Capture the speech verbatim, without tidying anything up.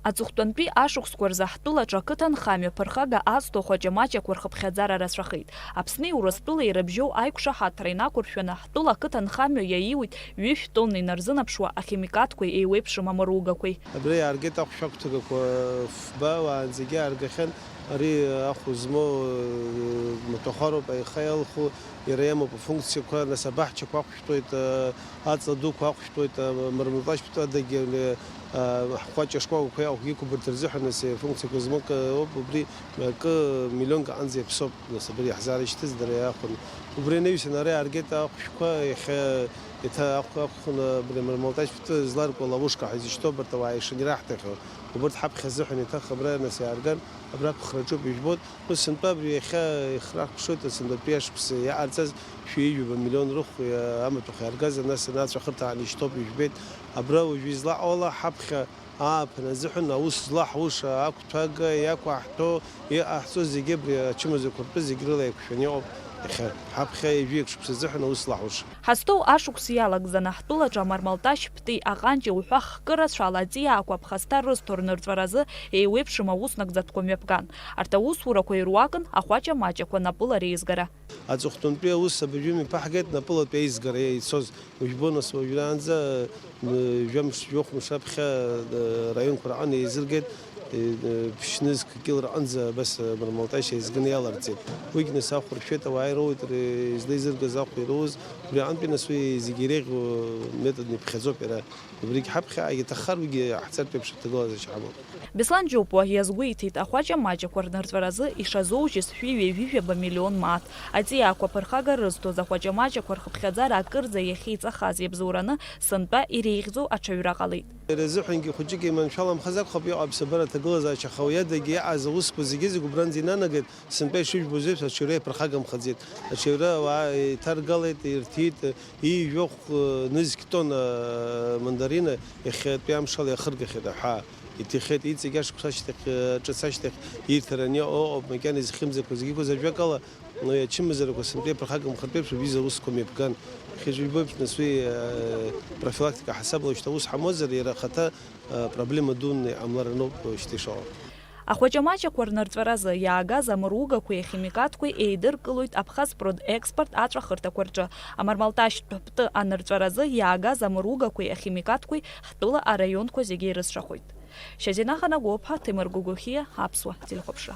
Аҵыхәтәантәи ашықәсқәа рзы ҳтәылаҿы ақыҭанхамҩа ԥырхага азҭо ахәаҷамаҷақәа рхыԥхьаӡара рацәахеит. Аԥсни Урыстәылеи ирыбжьоу аиқәшаҳаҭра инақәыршәаны, ҳтәыла ақыҭанхамҩа иаиуит ҩышә тонна инарзынаԥшуа ахимикатқәеи еиуеиԥшым амыругақәеи. Абра иааргеит ахәшә агәҭакқәа фба, уаанӡагьы ааргахьан. Ари ахә змоу, э, маҭәахәароуп, аиха иалху, иара иамоуп афункциақәа, нас абаҳчақәа ахәшәтәуеит, э, аҵла дуқәа ахәшәтәуеит, э, мырмылтәашьтә адагьы, э, ҳхәаҷ ашкәакәақәеи ахәгьы ықәбырҭа рзыҳәан, нас, э, функциақәа змоу акы ауп, убри акы миллионк аҟынӡа иаԥсоуп, нас абри иаҳзаарышьҭыз дара иаахәаны. Убри анаҩсан ара иааргеит ахәшәқәа, иахьа еиҭа ахә-, ахәхны абри амырмылтәашьтә зларку аловушка ҳәа изышьҭоу абарҭ ауаа ишынираҳҭахьоу, убарҭ ҳаԥхьа азыҳәан еиҭах абра, нас, иаарган, абра аԥхраҿоуп ижәбоит. Ус сынтәа абри иахьа ихраҳкшоит асынтәатәи ашықәс иаҟарҵаз шәи ҩба миллион рыхә, иа-, амаҭәахә иааргаз, нас анацәа хырҭаан ишьҭоуп ижәбеит. Абра уажәы излаҟоу ала ҳаԥхьа ааԥын азыҳәан аус злаҳуша, ақәҭәага иақәаҳҭәо, иҟаҳҵо зегьы абри ачымазақәа ртәы зегь рыла еиқәшәаны иҟоуп иахьа. Ҳаԥхьа ҩажәи акы шықәса азыҳәан аус злаҳуша. Ҳазҭоу ашықәс иалагӡаны ҳтәылаҿы амармалташь ԥти аҟанҷи уҳәа хкы рацәала аҵиаақәа аԥхасҭа рызҭо рнырҵәаразы еиуеиԥшым аус нагӡатәқәа мҩаԥган. Арҭ аусурақәа ируакын ахәаҷа маҷақәа напыла реизгара. Аҵыхәтәантәи аус абыржәы имҩаԥаҳгеит напылатәи аизгара ицоз. Ужәбо, нас, уажәраанӡа, м, жәамш, жәохә мш аԥхьа, э, раионқәа раҟны еизыргеит, э, э, ԥшьнызқь кьыл раҟынӡа абас, э, амармалташь еизганы иаларҵеит. Уигь, нас, ахә ршәеит, ауаа ироуеит, р-, излеизыргаз ахә ироуз, убри аҟынтәи, нас, уи зегьы иреиӷьу методны иԥхьаӡоуп иара. Убригь ҳаԥхьа иаҭаххар, уигьы ҳцартә еиԥш аҭагылазаашьа ҳамоуп. Беслан Џьопуа иазгәеиҭеит, ахәаҷа маҷақәа рнырҵәаразы ишазоужьыз шәи ҩажәи жәаба миллион мааҭ. Аҵиаақәа ԥырхага рызҭоз ахәаҷа маҷақәа рхыԥхьаӡара акырӡа иахьеиҵахаз иабзоураны, сынтәа иреиӷьӡоу аҽаҩра ҟалеит. Иара изыҳәангьы хәыҷык иманшәаламхаз акәхап, иҟоу аԥсабара аҭагылазаашьа, аха уи адагьы иҟаз аусқәа зегьы-зегь убранӡа инанагеит, сынтәа ишыжәбоз еиԥш, аҽаҩра иаԥырхагамхаӡеит. Аҽаҩра ауаа еиҭаргалеит, ирҭиит, ҩажәохә нызқь тонна мандарина иахьатәи амшала иахыргахьеит аҳәаа. Иҭихьеит, иҵегь ашықәс ашьҭахь, ҿыц ашьҭахь ирҭараны иҟоуп, макьана изхьымӡақәа зегьы ықәыз ажәакала, уи ачымазарақәа сынтәа иаԥырхагамхартә еиԥш, убри изы аусқәа мҩаԥган. Хьыжәбоиԥш, нас уи, э, профилактика ҳасабла шьҭа ус ҳамоуазар, иара ахаҭа, э, проблема дуны иҟамлараноуп шьҭа ишыҟоу. Ахәаҷамаҷақәа рнырҵәаразы иаагаз амыругақәеи ахимикатқәеи еидыркылоит Абхазпродекспорт аҵәахырҭақәа рҿы. Амармалташьтә птәы анырҵәаразы иаагаз амыругақәеи ахимикатқәеи ҳтәыла араионқәа зегьы ирызшахоит. Шьазина Ханагәоуԥҳа, Ҭемыр Гогохиа, Аԥсуа телехәаԥшра.